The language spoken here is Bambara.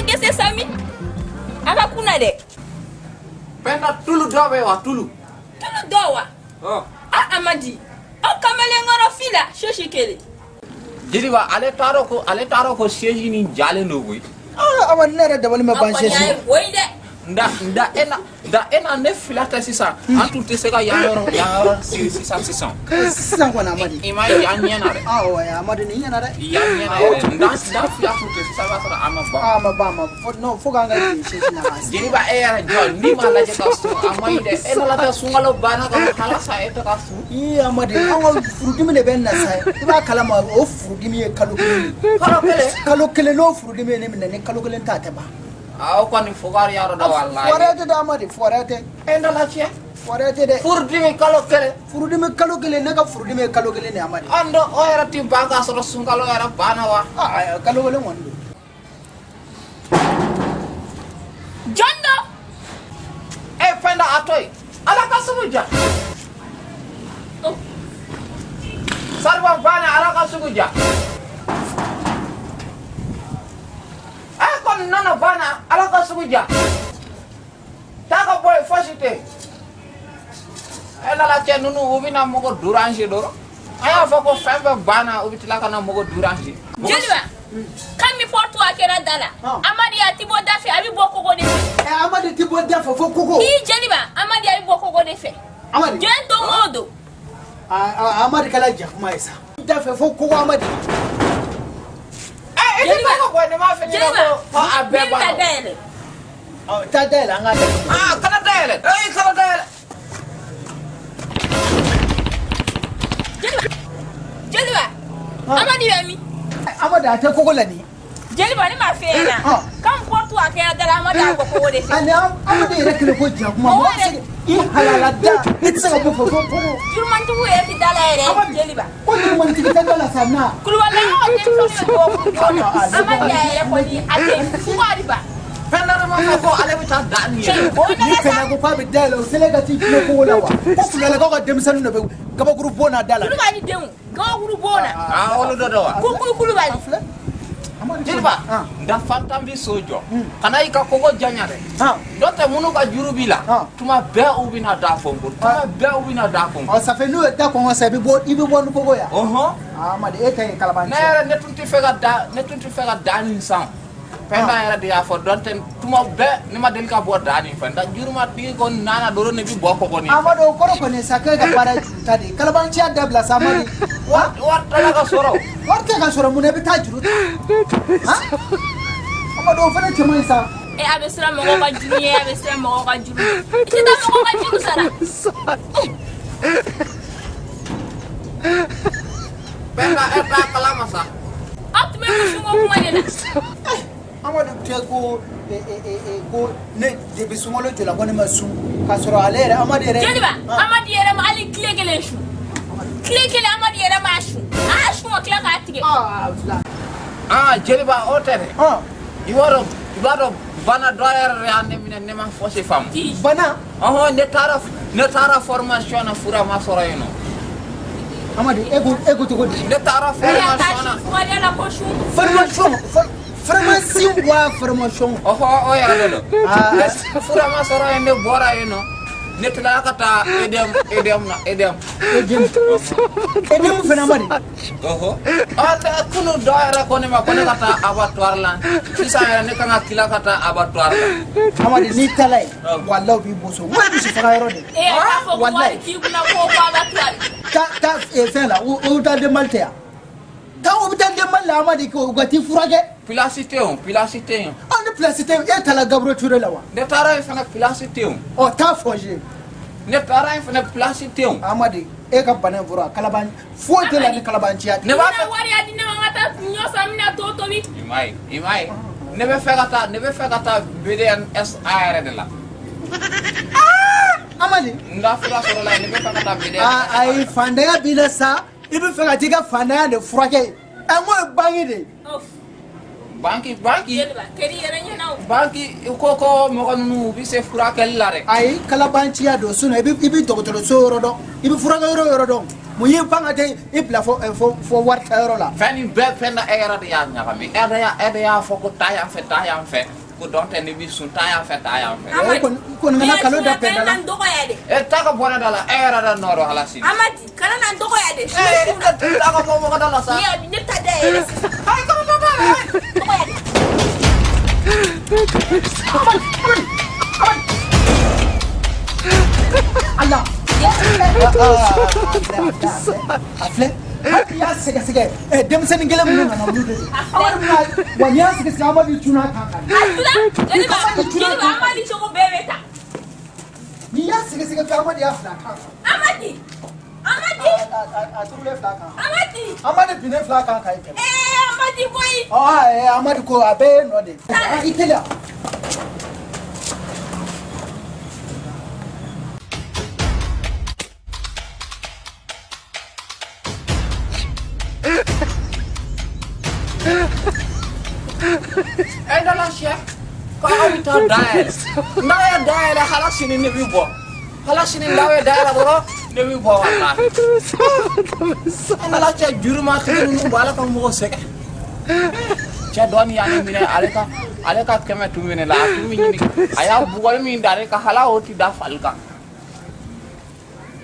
gese sami. A ka kunna dɛ. Penda tulu dɔ bɛ wa tulu? Tulu dɔ wa? Ɔ. A Amadi, aw kamalenkɔrɔ fila sosi kelen. Jeliba, ale t'a dɔn ko siège nin jalen don koyi. Ah, Amadi, ne yɛrɛ dabali ma Aw ban kɔni y'a ye sɛsi. koyi dɛ. Nda e na nda e na ne fila tɛ sisan, an tun tɛ se ka yan yɔrɔ siri sisan sisan. Sisan kɔni, Amadi. I ma ye yan ɲɛ na dɛ. Ah, wa Amadi, nin ɲɛna dɛ. Yan ɲɛ na yɛrɛ, nda fila tun tɛ sisan, i b'a sɔrɔ a ma ban. Ah, ma ban ma fo non, fo k'an ka jigin sɛsi na k'a sigi. Jeliba, e yɛrɛ jɔ n'i m'a lajɛ ka sun, a man ɲi dɛ. E nana kɛ sunkalo banna ka halasa e tɛ ka sun. Ii Amadi, an ka furudimi de bɛ n na sa, i b'a kalama, o furudimi ye kalo kelen ye. Kalo kelen? Kalo kelen, n'o furudimi ye ne minɛ, ni kalo kelen ta tɛ ban. Aw kɔni fugari yɔrɔ dɔ walayi. Fɔrɛ tɛ dɛ Amadi, fɔrɛ tɛ. E nana tiɲɛ. Fɔrɛ tɛ dɛ. Furudimi kalo kelen? Furudimi kalo kelen, ne ka furudimi ye kalo kelen de, Amadi. An dɔ o yɛrɛ ti ban k'a sɔrɔ sunkalo yɛrɛ banna wa? Ah, ayi, kalo kelen kɔni don. Jɔn dɔ? E Penda, a to yen, Ala ka sugu ja. Oh. Sariba banna, Ala ka sugu ja. E kɔni nana banna, Ala ka sugu ja. Taa ka bɔ yen, fosi tɛ yen. E nana cɛ ninnu, u bɛna mɔgɔ déranger dɔrɔn. An y'a fɔ ko fɛn bɛɛ banna, u bɛ tila ka na mɔgɔ déranger. Jeliba, kami porte a kɛra da la. Ah. Amadi a ti bɔ da fɛ, a bɛ bɔ kogo de fɛ. Ɛ Amadi ti bɔ da fɛ fo kogo? Ii Jeliba, Amadi a bɛ bɔ kogo de fɛ. Amadi. Diɲɛ don o don. Ah, ah, Amadi kɛla jakuma ye sa. Da fɛ fo kogo, Amadi. E i tɛ taa ka bɔ yen, ne m'a fɔ ɲɛna ko a Ne bɛɛ bɛ taa banna. dayɛlɛ. Ɔ, taa dayɛlɛ, an k'a dayɛlɛ. Ah, kana dayɛlɛ, ee, kana dayɛlɛ. Jeliba, Jeliba, Ah. Amadi bɛ min? Amadi a tɛ kogo la nin. Jeliba, ne m'a f'e ɲɛna. Ah. K'an porte a kɛra da la, Amadi a bɔ kogo de fɛ. Ani Amadi yɛrɛ kɛlen ko jakuma. Mɔgɔ Mɔgɔ tɛ se i halala da, i tɛ se ka bɔ fɛ fo kogo. Jurumantigiw yɛrɛ ti da la yɛrɛ. Amadi. Jeliba. Ko jurumantigi tɛ da la sa na. Kulubali an ka denmisɛnninw bɛ bɔ kogo la. Amadi a yɛrɛ kɔni a tɛ fugari ba. Penda de ma fɔ ko ale bɛ taa da nin yɛrɛ. O Ni nana sa. Penda ko k'a bɛ dayɛlɛ, o selen ka t'i tulo kogo la wa? Ko Kulubalikaw ka denmisɛnninw de bɛ gabakuru bon n'a da la. Kulubali denw gabakuru bon na. Ah, olu dɔ dɔn wa? Kukulu Kulubali. A filɛ. Amadi. Jeliba, Ah. nda fantan bɛ so jɔ, kana i ka kogo janya dɛ. Ah. N'o tɛ, minnu ka juru b'i la, Ah. tuma bɛɛ u bɛna da fɔnkɔ, tuma bɛɛ u bɛna da fɔnkɔ. Ɔ, ça fait n'u ye da kɔngɔ sa, i bɛ bɔ ni kogo ya. Ɔhɔn. Ah, Amadi, e ta ye kalabanci. Ne yɛrɛ, ne tun tɛ fɛ ka da, ne tun tɛ fɛ ka da nin san. Penda yɛrɛ de y'a fɔ dɔn tɛ, tuma bɛɛ ne ma deli ka bɔ da nin fɛ, nka jurumatigi ko nana dɔrɔn, ne bɛ bɔ kɔgɔ nin fɛ. Amadu, o kɔrɔ kɔni sa k'e ka baara ye juru ta de ye. Kalabanciya dabila sa, Amadu. Wari tɛ ka sɔrɔ. Wari tɛ ka sɔrɔ mun na, i bɛ taa juru ta? Han? Amadu, o fana cɛ man ɲi sa. E a bɛ siran mɔgɔw ka juru ɲɛ, a bɛ siran mɔgɔw ka juru. I tɛ taa mɔgɔw ka juru sara. Penda, e t'a kalama sa. Aw tun bɛ muso ko kuma de la. Amadu tɛ ko ko ne depuis sunkalo jɔla ko ne ma sun k'a sɔrɔ ale yɛrɛ, Amadu yɛrɛ. Jeliba, Ah. Amadi yɛrɛ ma hali tile kelen sun. Tile kelen Amadi yɛrɛ ma sun. A y'a sun ka tila k'a tigɛ. Ah, fila. Ah, jeliba, o tɛ dɛ. Ah. I b'a dɔn bana dɔ yɛrɛ de y'a ne minɛ, ne ma fosi faamu. Bana? Ɔhɔn, ne taara formation na, fura ma sɔrɔ yen nɔ. Amadu, e ko cogo di? Ne taara E y'a taa formation na. sun fugariya la ko sun. Formation, formation wa formation? Ɔhɔ, o yɛrɛ de don. Ah. Fura ma sɔrɔ yen, ne bɔra yen nɔ, ne tilala ka taa EDM, EDM na, EDM. EDM, EDM fana, Amadu? Ɔhɔ, ɔ, ne kunu dɔ yɛrɛ ko ne ma ko ne ka taa abattoir la. Sisan yɛrɛ ne kan ka tila ka taa abattoir la. Amadu, n'i taara yen, Ah. walahi, u b'i boso. N ko ye misi faga yɔrɔ de. E y'a t'a fɔ ko Walahi. wari t'i kunna ko abattoir. Taa fɛn la, hôpital de Mali tɛ yan. Taa hôpital de Mali la, Amadi, ko u ka t'i furakɛ. Place tɛ yen, place tɛ yen. Aw ni place tɛ yen, e taara Gabriel Touré la wa? Ne taara yen fana, place tɛ yen. Ɔ, taa Fɔnje. Ne taara yen fana, place tɛ yen. Amadi, e ka bana in fɔra kalaban foyi tɛ la ni kalabanciya tɛ. Ne b'a N bɛna fɛ. wari di ne ma, n ka taa ɲɔ san, n bɛna to tobi. I m'a ye, i m'a ye, ne bɛ fɛ ka taa BDNSA yɛrɛ de la. Amadi. N ka fura sɔrɔ la yen, ne bɛ fɛ ka taa BDNSA. Aa, ayi, fantanya b'i la sa, i bɛ fɛ ka t'i ka fantanya de furakɛ. Ɛ, n ko ye banque de ye. Of. Banki, banki. Jeliba, kɛr'i yɛrɛ ɲɛna o. Banki ko mɔgɔ ninnu u bɛ se furakɛli la dɛ. Ayi, kalabanciya don, sinon i bɛ dɔgɔtɔrɔso yɔrɔ dɔn, i bɛ furakɛ yɔrɔ yɔrɔ dɔn. Mun y'i pan ka taa i bila fo wari tayɔrɔ la? Fɛn nin bɛɛ fɛn na, e yɛrɛ de y'a ɲagami. E de y'a fɔ ko taa yan fɛ, taa yan fɛ, ko dɔn tɛ ne b'i sun, taa yan fɛ, taa yan fɛ. E kɔni kana kalo da bɛnda la. Kana n dɔgɔya dɛ. E taa ka bɔ ne da la, e yɛrɛ de nɔ don. Ala sini. Amadi, kana na n dɔgɔya dɛ. E taa ka bɔ mɔgɔ da la sa. Ne ta da yɛlɛ sisan. Ayi, kana taa da la. Dɔgɔya dɛ. Ala. A filɛ, hali y'a sɛgɛsɛgɛ, denmisɛnnin kelen minnu nana, olu de don. Amadu bɛna wa, n'i y'a sɛgɛsɛgɛ, Amadu cunna a kan kan. A tula, jeliba, jeliba, Amadi cogo bɛɛ bɛ ta. N'i y'a sɛgɛsɛgɛ fɛ, Amadu y'a fila kan kan. Amadi, Amadi. A turulen fila kan. Amadi. Amadu binnen fila kan kan i kɛmɛ. Ee, Amadi koyi. Ɔ Amadu ko a bɛɛ ye nɔ de ye. I teliya. E dala sɛ ko aw bɛ taa dayɛlɛ, n'aw ye dayɛlɛ, hala sini ne bɛ bɔ, hala sini n'aw ye dayɛlɛ dɔrɔn ne bɛ bɔ, walahi. E dala cɛ, jurumatigi ninnu b'a la ka mɔgɔ sɛgɛn. Cɛ dɔɔni y'ale minɛ, ale ka 100 tun minɛ la, a tun bɛ ɲini, a y'a bugɔli min da ale kan, hala o ti da fali kan.